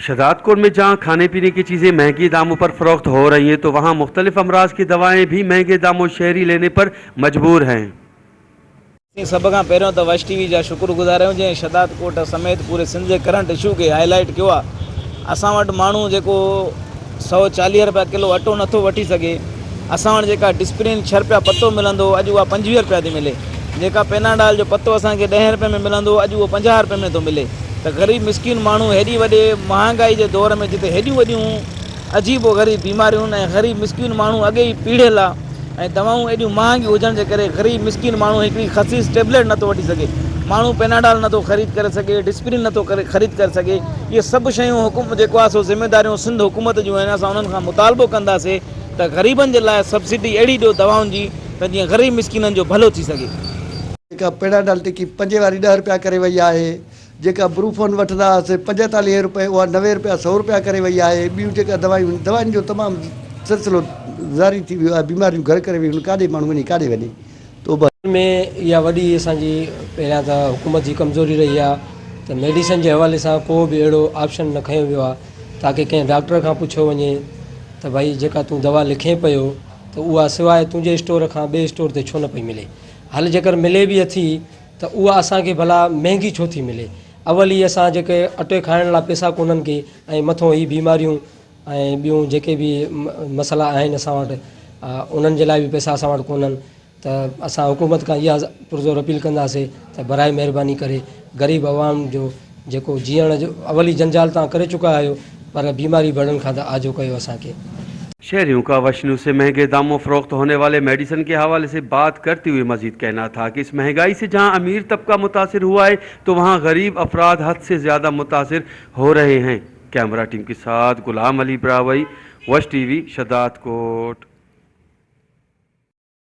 शहजादकोट में जहां खाने पीने की चीज़ें महंगी दामों पर फरोख्त हो रही हैं, तो वहां मुख्तलिफ अमराज की दवाएं भी महंगे दामों शहरी लेने पर मजबूर हैं। असीं सभ खां पहिरियों त वश टी वी जा शुक्र गुज़ार आहियूं जंहिं शहदाद कोट समेत पूरे सिंध जे करंट इशू खे हाई लाइट कयो आहे। असां वटि माण्हू जेको 140 रुपया किलो अटो नथो वठी सघे। असां वटि जेका डिस्प्रिन 6 रुपया पत्तो मिलंदो हो, अॼु उहा 25 रुपया थी मिले। जेका पेनाडाल जो पत्तो असांखे 10 रुपये में मिलंदो हो, अॼु उहो 50 रुपये में थो मिले। त ग़रीब मिसकीन माण्हू हेॾी वॾे महांगाई जे दौर में जिते हेॾियूं वॾियूं अजीब ओ ग़रीब बीमारियूं आहिनि ऐं ग़रीब मिसकीन माण्हू अॻे ई पीड़ियल आहे ऐं दवाऊं एॾियूं महांगियूं हुजण जे करे ग़रीब मिसकीन माण्हू हिकिड़ी ख़सीस टेबलेट नथो वठी सघे, माण्हू पेनाडाल नथो ख़रीद करे सघे, डिस्प्रिन नथो करे ख़रीद करे सघे। इहे सभु शयूं हुकुम जेको आहे सो ज़िम्मेदारियूं सिंध हुकूमत जूं आहिनि। असां उन्हनि खां मुतालबो कंदासीं त ग़रीबनि जे लाइ सब्सिडी अहिड़ी ॾियो दवाउनि जी त जीअं ग़रीब मिसकीननि जो भलो थी सघे। जेका पेनाडाल टिकी पंजे वारी 10 रुपया करे वई आहे, जेका ब्रूफोन वठंदा हुआसीं 45 रुपए उहा 90 रुपया 100 रुपया करे वई आहे। ॿियूं जेका दवायूं आहिनि, दवाइनि जो तमामु सिलसिलो जारी थी वियो आहे, बीमारियूं घर करे वियूं आहिनि, काॾे माण्हू वञे काॾे वञे तौबा। ۾ اها وڏي اسان جي پهريان ته حڪومت جي ڪمزوري رهي آهي ته ميڊيسن جي حوالي سان ڪو به اهڙو آپشن نه کنيو ويو آهي تاڪه ڪنهن ڊاڪٽر کان پڇيو وڃي ته ڀائي جيڪا تون دوا لکين پيو ته اها سواء تنهنجي اسٽور کان ٻئي اسٽور تي ڇو نه پئي ملي هل جيڪر ملي به اٿي ته اها اسان کي ڀلا مهنگي ڇو ٿي ملي اول ئي اسان جيڪي اٽي کائڻ لاء پئسا ڪونهن ڪي ۽ مٿو هي بيماريون ۽ ٻيون جيڪي به مسئلا آهن اسان وٽ انهن جي لاء به پئسا اسان وٽ ڪونهن ته اسان حڪومت کان اها پرزور اپيل ڪنداسين ته برائي مهرباني ڪري غريب عوام جو جيڪو جيئڻ جو اول ئي جنجال توهان ڪري چڪا آهيو پر بيماري ڀڙن کان ته آجو ڪيو اسان کي. शहरियों का वशनू से महंगे दामों फरोख्त होने वाले मेडिसिन के हवाले से बात करते हुए मजीद कहना था कि इस महंगाई से जहां अमीर तबका मुतासर हुआ है तो वहां गरीब अफराद हद से ज़्यादा मुतासर हो रहे हैं। कैमरा टीम के साथ गुलाम अली ब्रावई, वश टीवी, शदादकोट।